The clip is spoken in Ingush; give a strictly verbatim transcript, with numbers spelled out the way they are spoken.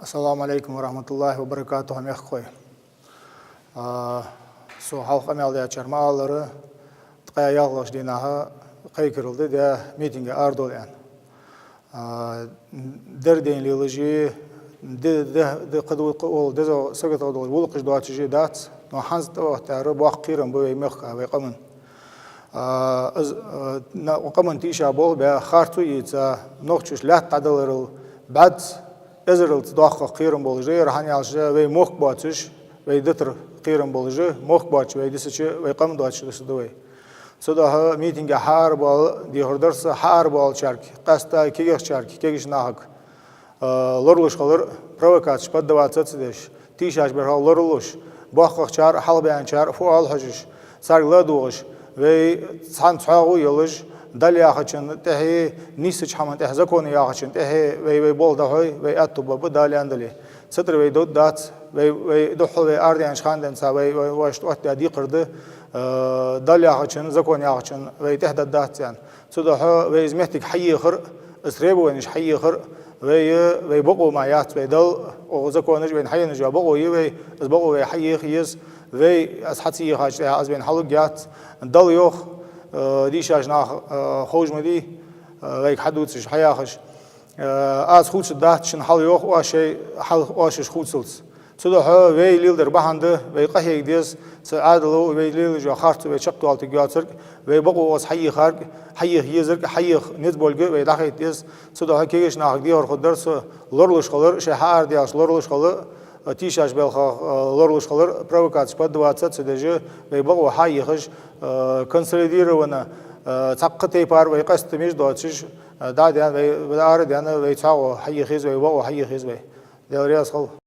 Ассаламу Ӏалайкум ва рахьматуллахӀи ва баракатухӀ, мехкахой. А, со хьалха къамаьл даьчар ма аллара, ткъаь ялхлагӀча дийнахьа кхайкарал да даь митинге арадовла аьнна. А, дерригаш лелаш а, де, де, де, кхыдола, кхыдола деза сагатал долаш гӀулакхаш доацаш а дац, но хӀанз тӀавахийтар боккха кхерам ба вай мехка, вай къаман. А, из, а, на, къаман тийшаболх баь, харцо а йийца, нохчаша лаьтта дӀадаларал бӀаьзза эзаралца доккха кхерам болаш да ер, хӀана аьлча вай мохк боацаш, вай дитар кхерам болаш да, мохк боацаш вай дисача, вай къам доацаш дисаргда вай. Цудухьа митинге хьаарабовла дехар дар са, хьаарабовлачарга, къаьстта кегийчарга, кегийча нахага, а, лоралуш хилар, провокацеш поддаваться ца деш, тийшача берах лоралуш, боккхагӀчар, хьалхабаьнначар фу оал хьожаш, царга ладувгӀаш, вай цхьана цхьоагӀо йолаш, Далла яхачун тӀехьа, нийсача хӀаман тӀехьа, закона яхачун тӀехьа вай, вай болх дӀахьой, вай аьттув ба, Дала аьннадале. Цу тӀара вай довргдац, вай, вай духхьал вай арадаьннача хана денз вай, вай вайшта оттадаь декхар да, а, Далла яхачун, закона яхачун вай тӀехьа даргдац аьнна. Цудухьа вай из моттиг хьаехар, из требованеш хьаехар, вай, вай бокъо мара яц вай Далла, оаха законаш вайна хьаеннаш а бокъо я вай, из бокъо вай хьаеха еза, вай из хьа ца ехача тӀехьа из вайна хьалургьяц. Далла йоах, а, дийшача наха, а, ховш ма дий, а, вайга хьадувцаш, хьаяхаш. Э, аз хувцаргдац шун хьал, йоах, оаш шоай хьал, оаш шоаш хувцалца. Цудухьа вай леладер бахьан да, вай къахьега деза, цу Ӏаьдало вай лелаш йола харцо вай чакхдоалийтаргйоацалга, вай бокъо оаха хьаехарг, хьаеха езарг, хьаеха низ болга вай дӀахайта деза. Цудухьа кегийча нахага дехар хургдар са: лоралуш хилар, шоаш хьаарадаьлча лоралуш хила, э, тийшача балхах, э, лоралуш хилар, провокацеш поддаваться ца деш, вай бокъо хьаехаш, э, консолидированно, э, цхьаккха тайпара вай къаста мижа доацаш, дӀа а даьнна вай, вай ара а даьнна, вай цхьоагӀо хьаеха еза вай, вокъо хьаеха еза вай. Даьла раьза хилва.